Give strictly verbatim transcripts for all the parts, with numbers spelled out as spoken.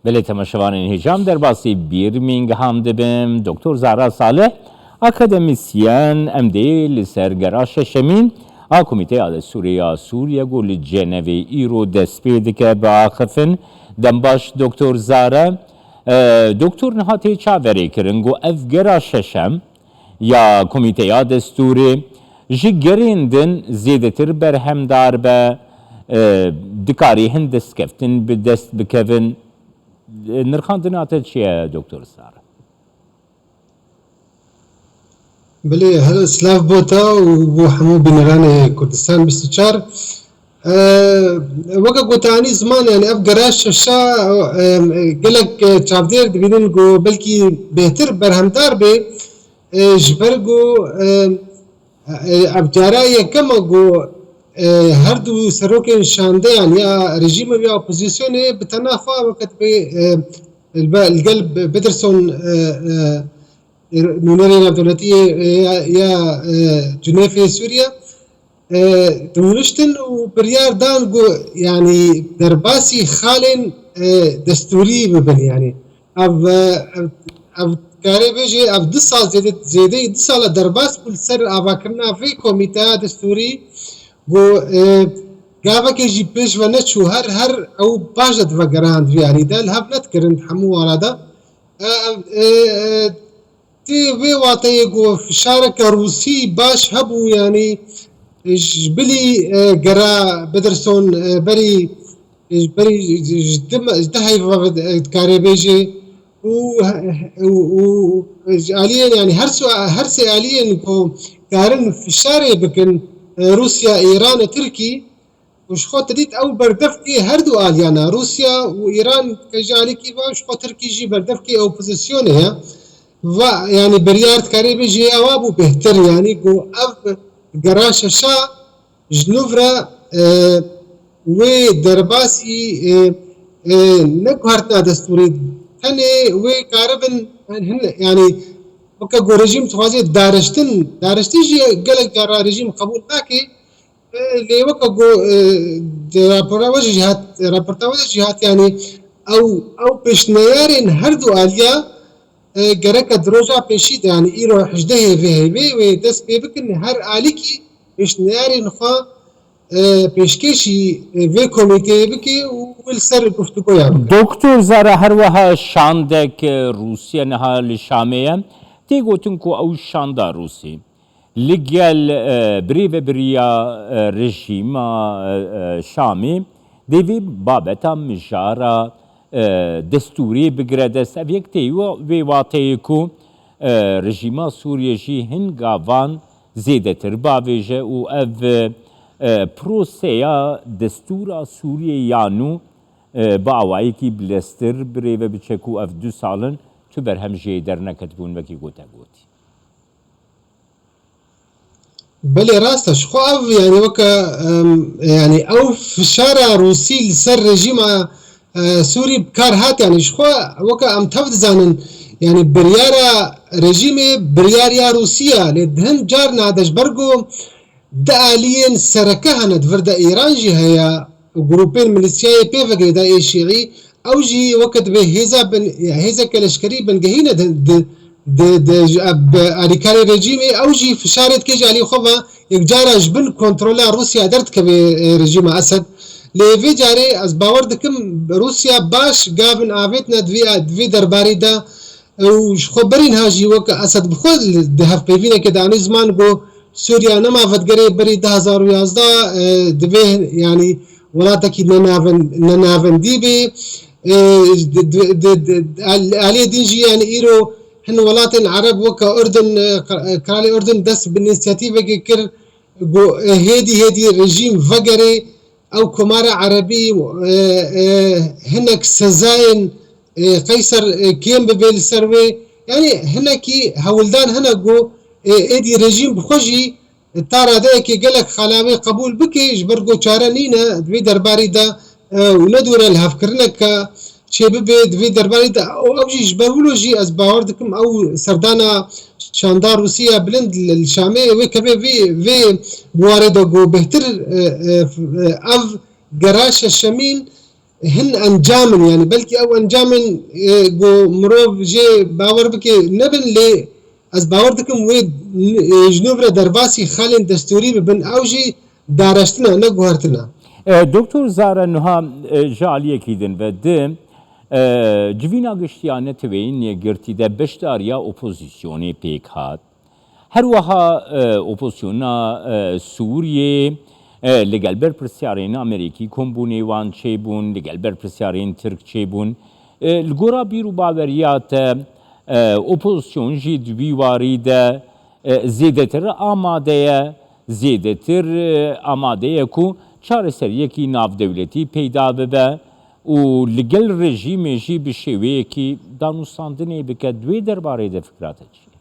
Belê, temaşevanên hêja, em derbasî Birmingham dibin. Doktor Zara Salih, akademîsyen, em dê li ser gera şeşemîn a Komîteya Destûrê ya Sûriye ku li Cenevê îro dest pê dike, biaxifin. Dem baş, Doktor Zara. E, Doktor, niha tê çaverêkirin ku ev gera şeşem ya Komîteya Destûrê ji gerên din zêdetir berhemdar be, e, dikarî hin destkeftin bi dest bikevin. E, nirxandina te çi ye, Doktor Zara? Belê, hello, silav bo te û bo hemû bîneranê Kurdistan bîst û çar. E, weke ku te anî ziman, yani ev gera şeşa, e, gelek, e, çavdêr dibînin ku belkî bêhtir berhemdar bê, e, ji ber ku, e, e, ev cara yekem e ku, e, her du serokên şandeyan ya rejîm û ya opozîsyonê bi tena xwe weke dibê, e, li be-, li gel Pedersen, e, e, nûnerê navdewletî yê, e, ya, ya, e, Cuneyfê Sûriye, e, dimûniştin û biryar dan ku, yanî, derbasî xalên, e, destûrî bibin, yanî. Ev, e, ev, ev karê bêjê, ev du sal zêde, zêdeyî du sala derbas bû li ser avakirina vê komîteya destûrî ku, e, gavekê jî pêş ve neçû, her, her ew paş de divegerand vî alî de, li hev nedikirin di hemû wala de. E, e, e, Tê vê wateyê ku fişareke Rûsî baş hebû, yanî ji bilî, e, gera Pedersen, e, berî, e, berî ji, ji di me-, ji di heyva ve, e, dikarê bêjê û, û, û ji aliyên, yanî her su-, her sê aliyên ku karin fişarê bikin, e, Rûsya, Îran û Tirkî, û ji xwe te dît ew berdevkê her du aliyana, Rûsya û Îran, ke ji alîkî ve, ji xwe Tirkî jî berdevkê opozisyonê ye. Va, yanî biryar dikarê bêjê ya wa bû bêhtir, yanî ku ev gera şeşa ji nû re, e, wê derbasî, e, e, ne guhertina destûrê, tenê wê karibin, hin, yanî weke ku rejîm dixwaze dariştin, dariştin jî gelek cara rejîm qebûl nake, E, lê weke ku, e, di rapora we jî hat, raporta we de jî hat, yanî ew, ew pêşniyarên her du aliya, e, gereke di roja pêşî de, yanî îro hejdehê vê heyvê wê dest pê bikin, her alîkî pêşniyarên xwe, e, pêşkêşî, e, vê komîteyê bike û wê li ser guftûgoya bike. Doktor Zara, her wiha şandek, e, Rûsya niha li Şamê ye. Tê gotin ku ew şanda Rûsî li gel, e, birêvebiriya, e, rejîma, e, e, Şamê dê vê babeta mijara, e, destûrê bigire dest. Ev yek tê wa-, vê wateyê ku, e, rejîma Sûriyê jî hin gavan zêdetir bavêje û ev, e, proseya destûra Sûriyê ya nû, e, bi awayekî bileztir birêve biçe ku ev du sal in tu berhem jê derneketibûn, wekî ku te gotî. Belê, rast e. Ji xwe ev, yanî weke, em, yanî ew fişara Rûsî li ser rejîma, e, Sûrî bi kar hat, yanî ji xwe weke em tev dizanin, yanî biryara rejîmê biryar ya Rûsî ye, lê di hin carna de ji ber ku di aliyên sereke hene, di vir de Îran jî heye, grûpên milîsyayê pê ve girêdayê şîî, ew jî weke divê hêza bin, hêzeke leşkerî bingehî ne di, di, di, di, ji, bi alîkarê rejîmê, ew jî fişarê dike ji alî xwe ve, yek cara ji bin kontrola Rûsya derdikeve, e, rejîma Esed. Lê vê carê ez bawer dikim Rûsya baş gavin avêtine di vê, di vê derbarê de, û ji xwe berî niha jî weke Esed bi xwe li, di hevpeyvînekê de anî ziman ku Sûriya nema vedigerê berî du hezar û yazdeh, e, divê, yanî, welatekî nenaven-, nenavendî bê. E, di, di, di, di, al-, aliyê din jî, yanî, îro hin welatên Ereb weke Urdun, e, qa-, e, Kralê Urdun dest bi înîsiyatîvekê kir ku, e, hêdî hêdî rejîm vegerê, ew komara Erebî, e, e, hinek sezayên, e, Qeyser, e, kêm bibe li ser wê. Yanî hinekî hewldan hene ku, e, êdî rejîm bi xwe jî, e, ta radeyekê gelek xala wê qebûl bike, ji ber ku çare nîne di vê derbarî de, e, û nedûre lihevkirineke çêbibe di vê derbarî de. Û ew jî ji ber wilo jî ez bawer dikim ew serdana şanda Rûsî ya bilind li, li Şamê wê keve vê, vê buwarê de ku bêhtir, e, e, f-, e, ev gera şeşemîn, hin encam in, yanî belkî ew encam in, e, ku mirov jê bawer bike nebin, lê ez bawer dikim wê, e, ji nû re derbasî xalên destûrî bibin, ew jî dareştina, ne guhertina. E, Doktor Zara, niha, e, ji aliyekî din ve di, e, civîna giştî ya Neteweyên Yekgirtî de beşdariya opozisyonê pêk hat. Her wiha, e, opozisyona, e, Sûriyê, e, li gel berpirsyarên Amerîkî kombûnê wan çêbûn, li gel berpirsyarên Tirk çêbûn. E, li gora bîr û baweriya te, e, opozisyon jî di vî warî de, e, zêdetir amade ye, zêdetir, e, amade ye ku çareseriyekî navdewletî peyda bibe û li gel rejîmê jî bi şêweyekî danûstandinê bike. Di wê derbarê de fikra te çi ye?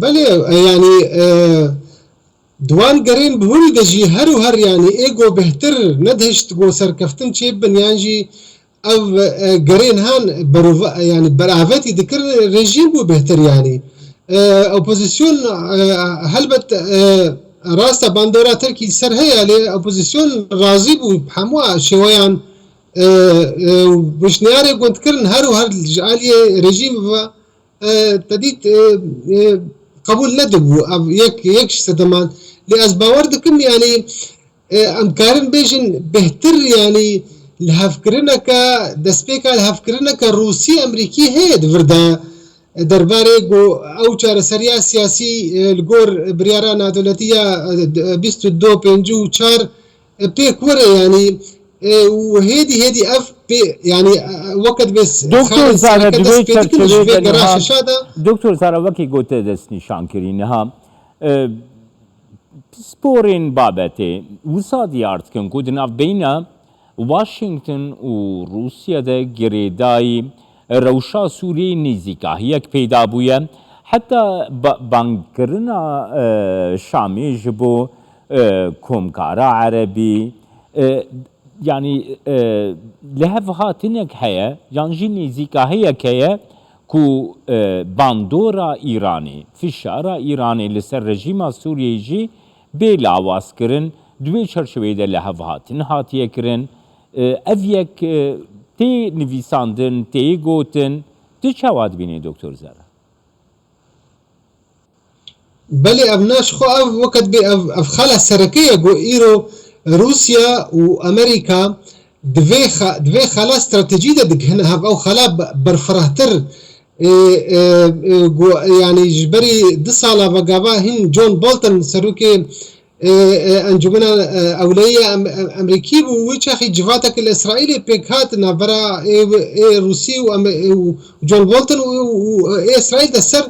Belê, e, yanî, e, di wan gerên bi hûrî de jî her û her, yanî, ê ku bêhtir nedihişt ku serkeftin çêbibin, yan jî ev, e, gerên han berova-, yanî, beravetî dikir, rejîm bû bêhtir, yanî. E, opozisyon, e, helbet, e, rasta bandora Tirkî li ser heye, lê opozisyon razî bû bi hemû şêweyan, e, e, û pêşniyarê ku dikirin her û her ji aliyê rejîm ve, e, te dît, e, e, qebûl nedibû. Ev yek, yek ji sedeman. Lê ez bawer dikim, yanî, e, em karin bêjin bêhtir, yanî lihevkirineke, destpêka lihevkirineke Rûsî-Amerîkî heye di vir de, e, derbarê ku ew çareseriya siyasî, e, li gor biryara nadewletî ya, e, bîst û du pêncî û çar, e, pêk were, yanî, e, û hêdî hêdî ev pê, yanî, e, weke divê s-, Doktor xalên Zara, sereke di vê dest pê dikin ji çerçeveyê vê de gera niha, şeşa de. Doktor Zara, wekî gote destnîşan kirî niha, e, pisporên babetê wisa diyar dikin ku di navbeyna Washington û Rûsya de girêdayî rewşa Sûriyeyê nêzîkahiyek peyda bûye. Heta ba-, bangkirina, e, Şamê ji bo, e, Komkara Erebî, e, yanî, e, lihevhatinek heye, yan jî nêzîkahiyek heye ku, e, bandora Îranê, fişara Îranê li ser rejîma Sûriyeyê jî bê lawazkirin, di wê çerçeveyê de lihevhatin hatiye kirin. E, ev yek, e, tê nivîsandin, tê gotin. Tu çawa dibînî, Doktor Zara? Belê, ev naş xwe ev weke dibê ev, ev xala sereke ye ku îro Rûsya û Amerîka di vê xa-, di vê xala stratejî de digihine hev. Ew xala be-, berfirehtir, e, e, e, ku, yanî ji berî du sala ve gava hîn John Bolton, serokê, e, e, Encûmena, e, Ewleyî ya Em-, Em-, Emerîkî bû. Wî çaxî civatek li Îsraîlê pêk hat navbera ê, ê Rûsî û Em-, û John Bolton û, û, û ê Îsraîl de ser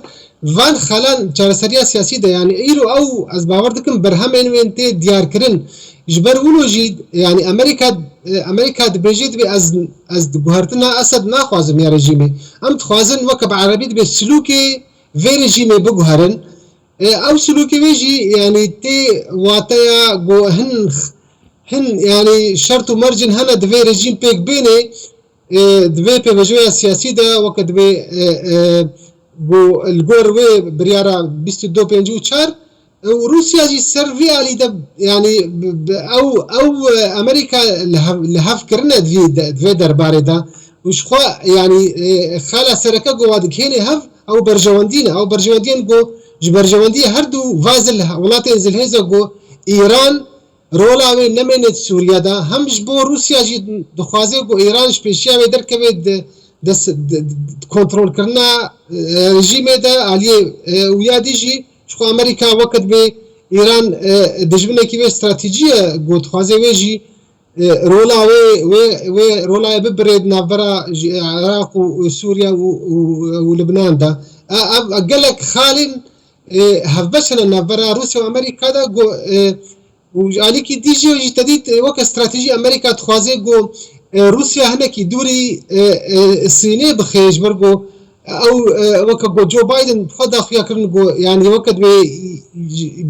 van xalan çareseriya siyasî de, yanî îro ew, ez bawer dikim, berhemên wên tê diyarkirin. Ji ber wilo jî, yanî Amerîka, e, Amerîka dibêje, dibê ez, ez guhertina Esed naxwazim ya rejîmê. Em dixwazin, weke bi erebî dibê, silûkê vê rejîmê biguherin. E, ew silûkê wê jî, yanî tê wateya ku hin, hin, yanî şert û mercên hene di vê rejîm pêk bênê, e, di vê pêvajoya siyasî de weke divê, e, e, ku li gor wê biryara bîst û du pêncî û çar, e, û Rûsya jî ser vî alî de, yanî bi, bi, ew, ew, e, Amerîka li hev, li hev kirine di vî de, di vê derbarê de û ji xwe, yanî, e, xala sereke ku wa digihênê hev, ew berjewendî ne. Ew berjewendiyên ku ji berjewendiyê her du va zil, welatên zilhêze ku Îran rola wê nemêne di Sûriye de, hem ji bo Rûsya jî dixwaze ku Îran ji pêşiya wê derkeve di, di, di, di kontrolkirina, e, rejîmê de, aliyê, e, û ya dî jî ji xwe Amerîka weke dibê Îran, e, dijminekî wê stratejî ye, ku dixwaze wê jî, e, rola wê, wê, wê rola wê bibirê di navbera ji Iraq û, û Sûriye û, û, û Libnan de. E, ev, gelek xalên, e, hevbeş hene navbera Rûsya û Amerîka de, ku, e, û ji alîkî dî jî, jî te dît, e, weke stratejî Amerîka dixwaze ku, e, Rûsya hinekî dûrî, e, e, Sînê bixe, ji ber ku ew, e, weke ku Joe Biden xwe daxuya kirin ku, yanî weke divê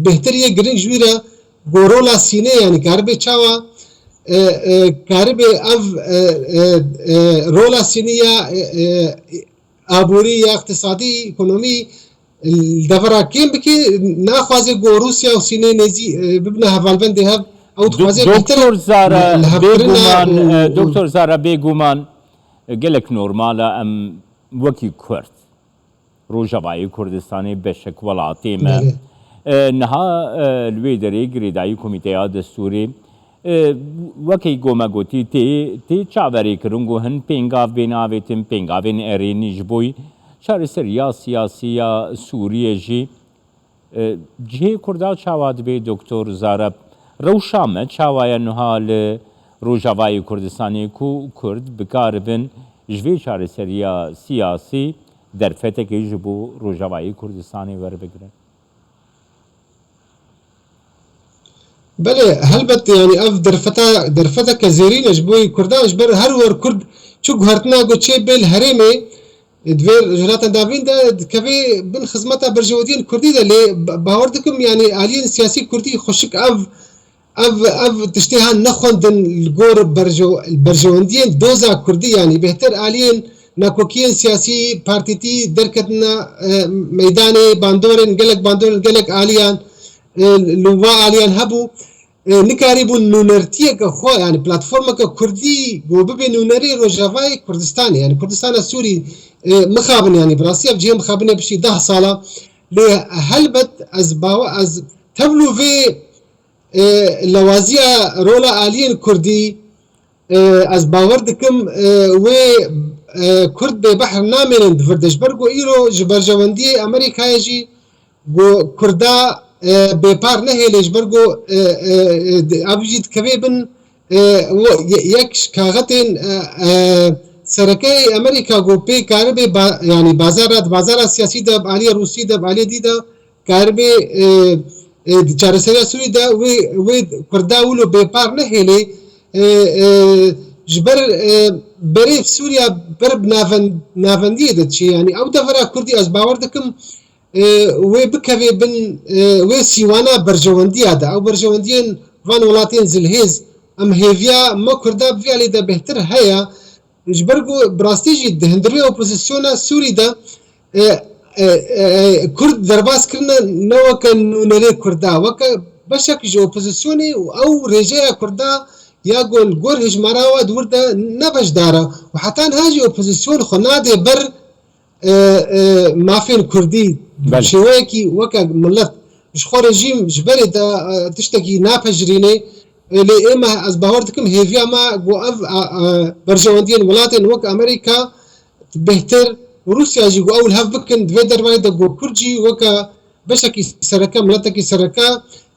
bêhtir yê giring ji wî re ku rola Sînê, yanî karibe çawa, e, e, karibe ev, e, e, e, rola Sînê ya, e, e, aborî ya îqtisadî, ekonomî, li devera kêm bike, naxwaze ku Rûsya û Sînê nêzî, e, bibine hevalbendê hev, Ew dixwaze bêhtir Doktor Zara, li hevkirina bêguman, û, e, û Doktor Zara, bêguman, e, gelek normal e em wekî Kurd, Rojavayê Kurdistanê beşek welatê me. Belê. E, niha, e, li wê derê girêdayî Komîteya Destûrê, e, wekî ku me gotî tê, tê çaverêkirin ku hin pêngav bên avêtin, pêngavên erênî ji bo çareseriya siyasî ya Sûriyê jî. E, cihê Kurda çawa dibe, Doktor Zareb? Rewşa me çawa ye niha li Rojavayê Kurdistanê ku Kurd bikaribin ji vê çareseriya siyasî derfetekê ji bo Rojavayê Kurdistanê werbigrin? Belê, helbet, yani ev derfeta, derfeteke zêrîn e ji bo Kurdan, ji ber her wer Kurd çi guhertina ku çê bê li herêmê, Di vê rojhilata navîn de dikeve bin xizmeta berjewendiyên kurdî de, lê ba-, bawer dikim, yanî aliyên siyasî kurdî xweşik ev, ev, ev tiştê han nexwendin li gor berjew-, berjewendiyên doza kurdî, yanî bêhtir aliyên nakokiyên siyasî, partîtî derketine, e, meydanê, bandorên, gelek bandorên, gelek aliyan, e, li wa aliyan hebû. E, nikarîbûn nûnertiyeke xwe, yani platformeke kurdî ku bibe nûnerê Rojavayê Kurdistanê, yani Kurdistana Sûrî, e, mixabin, yani bi rastî ev cihê mixabinê piştî deh sala. Lê helbet ez bawe-, ez tevlû vê, e, lewaziya rola aliyên kurdî, e, ez bawer dikim, e, wê, e, kurd bêbehr namênin di vir de. Ji ber ku îro ji berjewendiyê Amerîkayê jî ku Kurda, e, bêpar nehêlê, ji ber ku, e, e, e, di-, ev jî dikeve bin, e, wo-, ye-, yek ji kaxetên, e, e, sereke yê Amerîka ku pê karibe ba-, yanî bazara, di bazara siyasî de, bi aliyê Rûsî de, bi aliyê dî de karibe, e, e, di çareseriya Sûrî de wê, wê Kurda wilo bêpar nehêlê, e, e, ji ber, e, berê Sûriya ber bi naven-, navendiyê de diçe. Yanî ew devera Kurdî ez bawer dikim, e, wê bikeve bin, e, wê sîwana berjewendiya de. Ew berjewendiyên van welatên zilhêz, em hêviya me Kurda bi vî alî de bêhtir heye. Ji ber ku bi rastî jî di hundirê opozisyona Sûrî de, e, e, e, Kurd derbas kirine ne weke nûnerê Kurda, weke beşek ji opozisyonê û ew rêjeya Kurda ya ku li gor hejmara we di wir de ne beşdar e û heta niha jî opozisyon xwe nade ber e, e, mafên kurdî bi Belê. şêweyekî weke milet ji xwe rejîm ji berê de, e, tiştekî napejirînê. E, lê ême ez bawer dikim hêviya me ku ev, e, e, berjewendiyên welatên wek Amerîka bêhtir û Rûsya jî ku ew li hev bikin di vê derbarê de ku Kurd jî weke beşekî sereke, miletekî sereke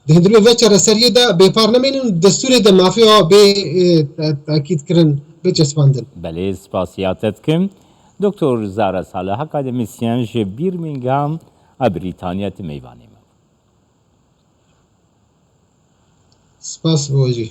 di hundirê vê çareseriyê de bêpar nemênin û destûrê de mafê wa bê, e, te-, tekîd kirin, bê çespandin. Belê, spasiya te dikim. Doktor Zara Salih, akademîsyen ji Birmingham a Brîtanya, tu mêvanê me. Spas bo jî.